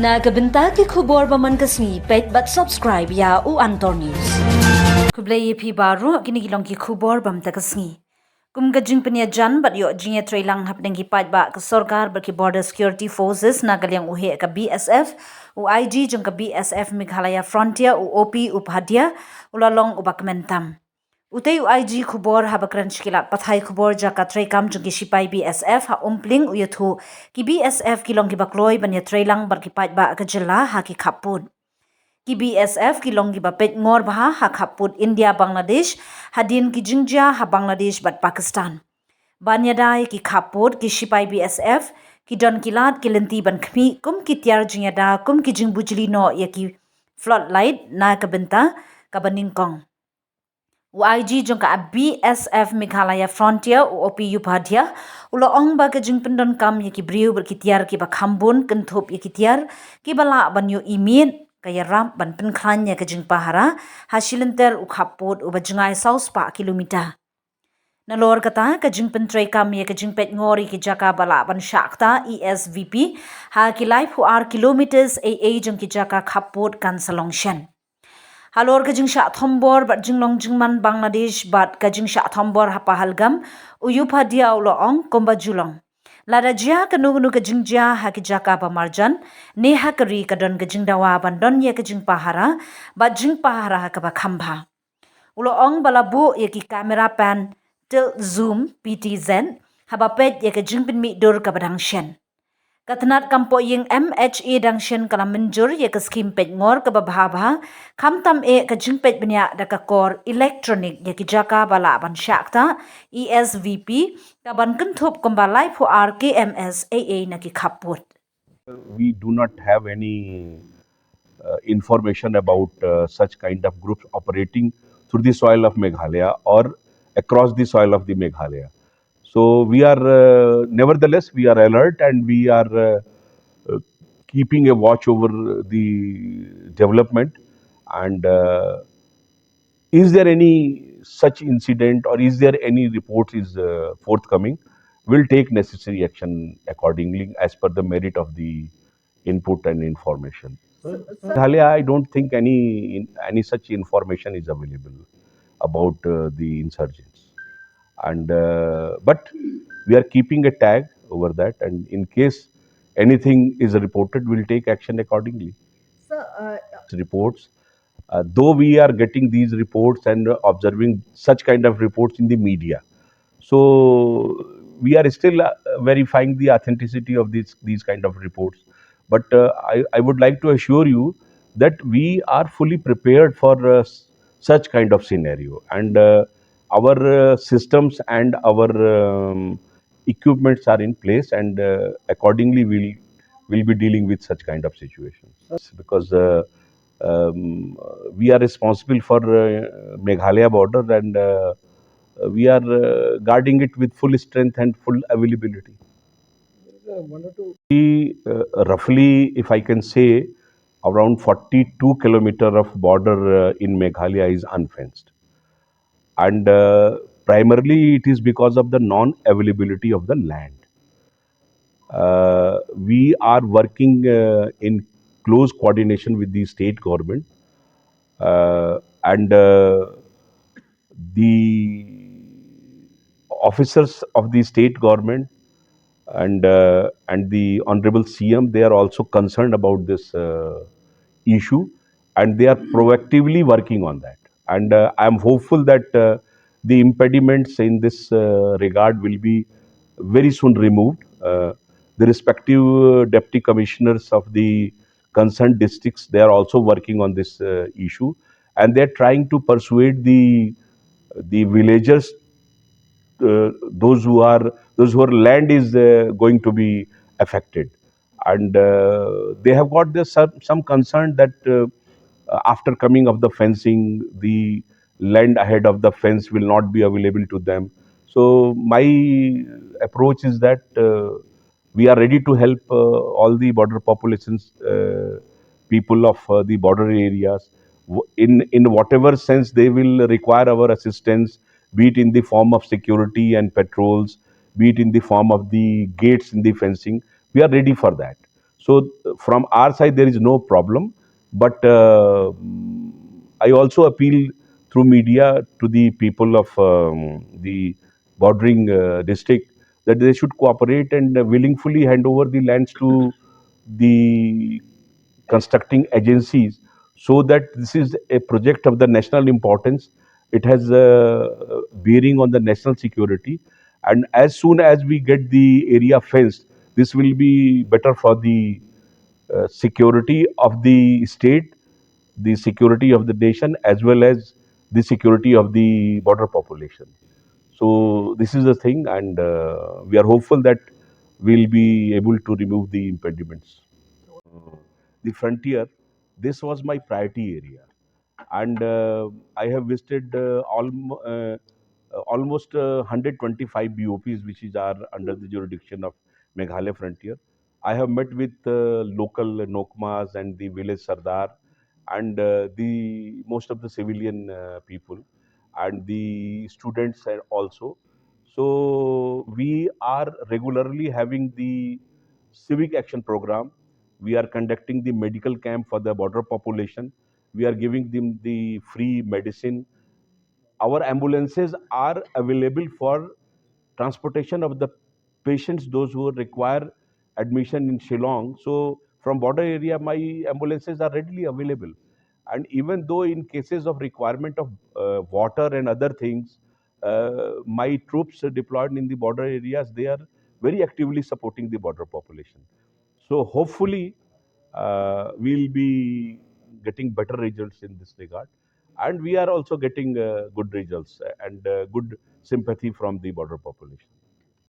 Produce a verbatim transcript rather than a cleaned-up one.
Na ka bynta ki khubor ba man ka sngi, peit bad subscribe ïa u Antor News. Khublei ïa phi baroh, kine ki long ki khubor ba mynta ka sngi. Kum ka jingpynïajan bad ïoh jingïatreilang hapdeng ki paidbah ka sorkar bad ki Border Security Forces na ka liang u heh ka B S F, u I G jong ka B S F Meghalaya Frontier u O P Upadhyay u la long uba kmen tam. Utei u I G khubor haba kren sha ki lad pathai khubor jaka treikam jong ki shipai B S F ha Umpling u ïathuh, ki B S F ki long kiba kloi ban ïatreilang bad ki paidbah ka jylla ha ki khappud. Ki B S F ki long kiba peit ngor bha ha khappud India Bangladesh hadien ki jingjia ha Bangladesh bad Pakistan. Ban ïada ïa ki khappud, ki shipai B S F ki don ki lad ki lynti ban khmih kum ki tiar jingïada, kum ki jingbujli noh ïa ki floodlight na ka bynta kaba nyngkong. U I G jong ka B S F Meghalaya Frontier u O P Upadhyay u la ong ba ka jingpyndonkam ïa ki briew bad ki tiar kiba kham bun, kynthup ïa ki tiar kiba lah ban ïohi miet, ka ïarap ban pynkhlaiñ ïa ka jingpahara ha shilynter u khappud uba jngai saw spah kilometer. Nalor kata, ka jingpyntreikam ïa ka jingpeit ngor ïa ki jaka ba lah ban shah ktah, E S V P, ha ki laiphew ar kilometers ei ei jong ki jaka khappud kan sa long shen. Halor ka jingshah thombor bad jinglong jingman Bangladesh bad ka jingshah thombor ha Pahalgam, u Upadhyay u la ong kumba ju long, lada jia kano kano ka jingjia ha ki jaka ba marjan ne ha ka ri, ka don ka jingdawa ban don ïa ka jingpahara bad jingpahara kaba kham bha. U la ong ba la buh ïa ki camera pan tilt zoom P T Z haba peit ïa ka jingpynmih dur kaba dang shen. Ka tnat kam poh ïing M H A dang shen ka la mynjur ïa ka skhim peit ngor kaba bha bha, khamtam eh ka jingpeit bniah da ka kor electronic ïa ki jaka ba lah ban shah ktah, E S V P, kaban kynthup kumba laiphew ar K M S ei ei na ki khappud. We do not have any uh, information about uh, such kind of groups operating through the soil of Meghalaya or across the soil of the Meghalaya. So we are, uh, nevertheless, we are alert and we are uh, uh, keeping a watch over the development. And uh, is there any such incident or is there any report is uh, forthcoming? We'll take necessary action accordingly as per the merit of the input and information. Meghalaya, I don't think any any such information is available about uh, the insurgents. And uh, but we are keeping a tag over that, and in case anything is reported, we'll take action accordingly. Sir, uh, Reports, uh, though we are getting these reports and observing such kind of reports in the media, so we are still uh, verifying the authenticity of these these kind of reports. But uh, I, I would like to assure you that we are fully prepared for uh, such kind of scenario, and uh, our uh, systems and our um, equipments are in place, and uh, accordingly we'll we'll be dealing with such kind of situations. Because uh, um, we are responsible for uh, Meghalaya border, and uh, we are uh, guarding it with full strength and full availability. Sir, one or two. We, uh, roughly, if I can say, around forty-two kilometer of border uh, in Meghalaya is unfenced, and uh, primarily it is because of the non-availability of the land. Uh, we are working uh, in close coordination with the state government, uh, and uh, the officers of the state government and uh, and the honorable C M, they are also concerned about this uh, issue, and they are proactively working on that. And uh, I am hopeful that uh, the impediments in this uh, regard will be very soon removed. Uh, the respective uh, deputy commissioners of the concerned districts, they are also working on this uh, issue, and they are trying to persuade the the villagers, uh, those who are those who are land is uh, going to be affected, and uh, they have got this some, some concern that uh, after coming of the fencing, the land ahead of the fence will not be available to them. So my approach is that uh, we are ready to help uh, all the border populations, uh, people of uh, the border areas, w- in in whatever sense they will require our assistance, be it in the form of security and patrols, be it in the form of the gates in the fencing. We are ready for that. So From our side, there is no problem, but uh, I also appeal through media to the people of um, the bordering uh, district that they should cooperate and willingly hand over the lands to the constructing agencies, so that this is a project of the national importance. It has a bearing on the national security, and as soon as we get the area fenced, this will be better for the uh, security of the state, the security of the nation, as well as the security of the border population. So this is the thing, and uh, we are hopeful that we'll be able to remove the impediments. The frontier, this was my priority area, and uh, I have visited uh, alm- uh, uh, almost uh, one hundred twenty-five B O Ps, which is are under the jurisdiction of Meghalaya frontier. I have met with uh, local Nokmas and the village Sardar and uh, the most of the civilian uh, people and the students and also. So we are regularly having the civic action program. We are conducting the medical camp for the border population. We are giving them the free medicine. Our ambulances are available for transportation of the patients, those who require admission in Shillong. So from border area, my ambulances are readily available. And even though in cases of requirement of uh, water and other things, uh, my troops deployed in the border areas, they are very actively supporting the border population. So hopefully, uh, we'll be getting better results in this regard. And we are also getting uh, good results and uh, good sympathy from the border population.